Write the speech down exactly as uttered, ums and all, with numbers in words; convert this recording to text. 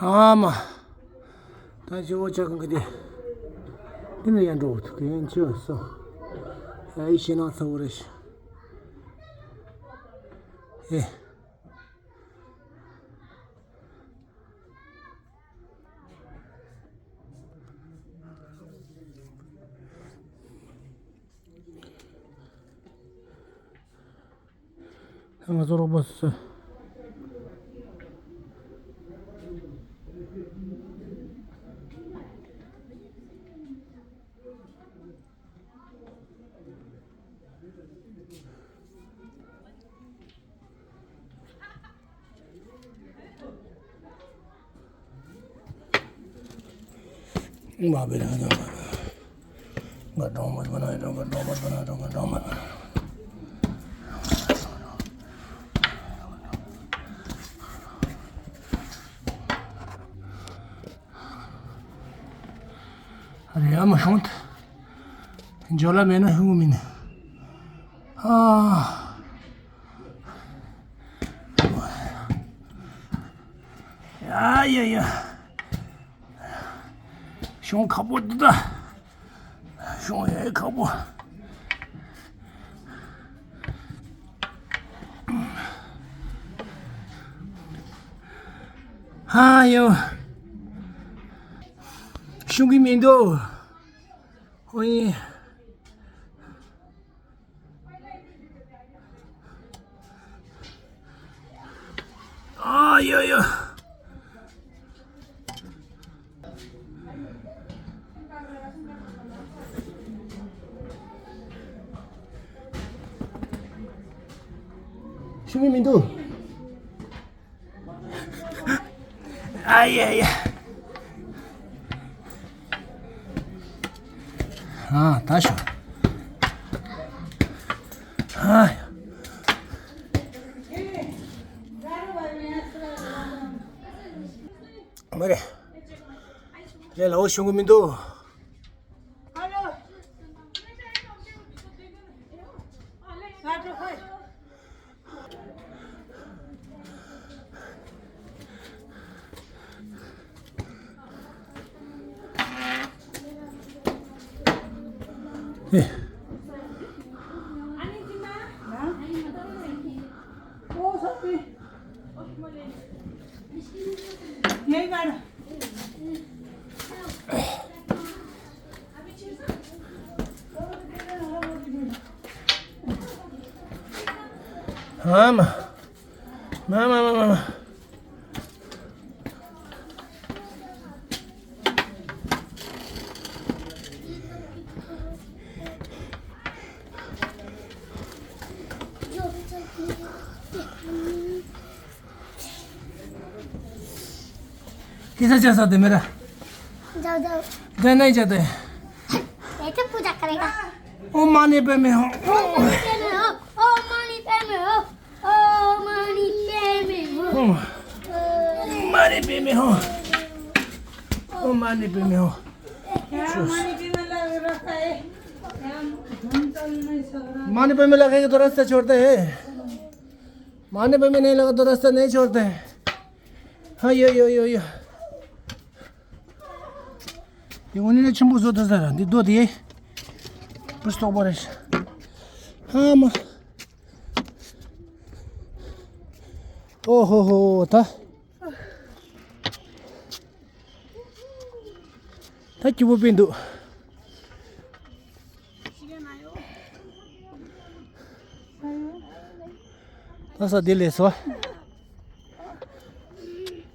ཨ་མ། ད་ཅི་འོ་ཅག་གང་གི་དེ། དེ་ནས་ཡར་འགྲོ་ཐུག་གི་ཡིན་ཅི་སོ། ཡ་ཡི་ཞེ་ནང་ཚ་བོ་རེད་ཤི། ཨེ། ང་ཚོ་རོགས་པ་སུ། རེད་ཨ་མ་ཧྲོང་ད། འཇོ་ལ་མེད་ན་ཧུ་མིན། ཨ། ཡ་ཡ་ཡ། ཤོང་ཁ་པོ་འདི་ད། ཤོང་ཡ་ཁ་པོ། ཧ་ཡོ། ཤོང་གི་མི་འདུག་ཧོ་ཡིན། ཨ་ཡ་ཡ། ཤུགས་མི་མི་འདུག་ཨ་ཡ་ཡ། ཨ་ད་ཤོ། ཨ་ཡ། མ་རེད། ལས་སླ་བོ་ཤོང་གི་མི་འདུག་ཨ་མ། མ་མ་མ་མ་མ། कैसा जैसा दे मेरा? जाओ, जाओ। जाना ही चाहते हैं। ये तो पूजा करेगा। ओम मानी पे में हो। ओम मानी पे में हो। ओम मानी पे में हो। ओम मानी पे में हो। ओम मानी पे में हो। मानी पे में लगेगा तो रास्ता छोड़ता है। मानी पे में नहीं लगा तो रास्ता नहीं छोड़ता है। हाँ, यो, यो, यो, यो। ཡིན་ངོ་ནི་ཆེན་པོ་བཟོ་ད་ཟ་ར་འདི་རྡོ་དེ། པུས་ཏོག་པོ་རེད། ཧ་མ། ཨོ་ཧོ་ཧོ་ད། ད་སྐྱིད་པོ་དཔེ་འདུག་ད་ས་དེ་ལས་སོ།